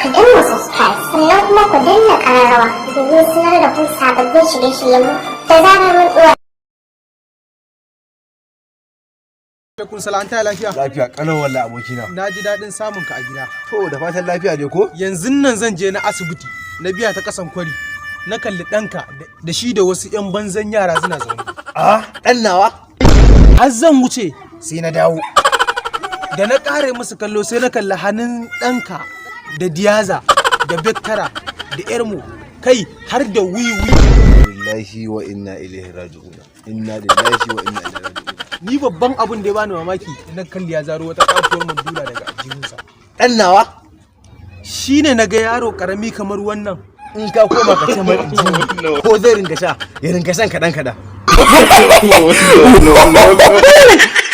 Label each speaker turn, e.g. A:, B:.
A: Ku danna subscribe, sannan kuma ku danna ƙararrawa domin sanar da ku sababbin shirye-shiryenmu da zarar mun ɗora.
B: Alaikum salam, ta lafiya?
C: Lafiya kalau wallahi, abokina.
B: Na ji daɗin samun ka a gida.
C: To, da fatan lafiya ne ko?
B: Yanzu nan zan je na asibiti, na biya ta kasan kwari. Na kalli ɗanka da shi da wasu 'yan banzan yara suna zaune.
C: Ah, dan nawa?
B: Har zan wuce sai na dawo. Da na ƙare musu kallo, sai na kalli hannun ɗanka da diyaza da bektara da ermo, kai har da wiwi.
C: Lillahi wa inna ilaihi raji'un. Inna lillahi wa inna ilaihi raji'un.
B: Ni babban abin da ya bani mamaki, na kalli ya zaro wata katuwar mandula daga aljihunsa.
C: Dan nawa?
B: Shine na ga yaro karami kamar wannan.
C: In ka koma ka ce mai injini ko zai ringa sha, ya ringa shan kadan kadan.
D: No, no, no.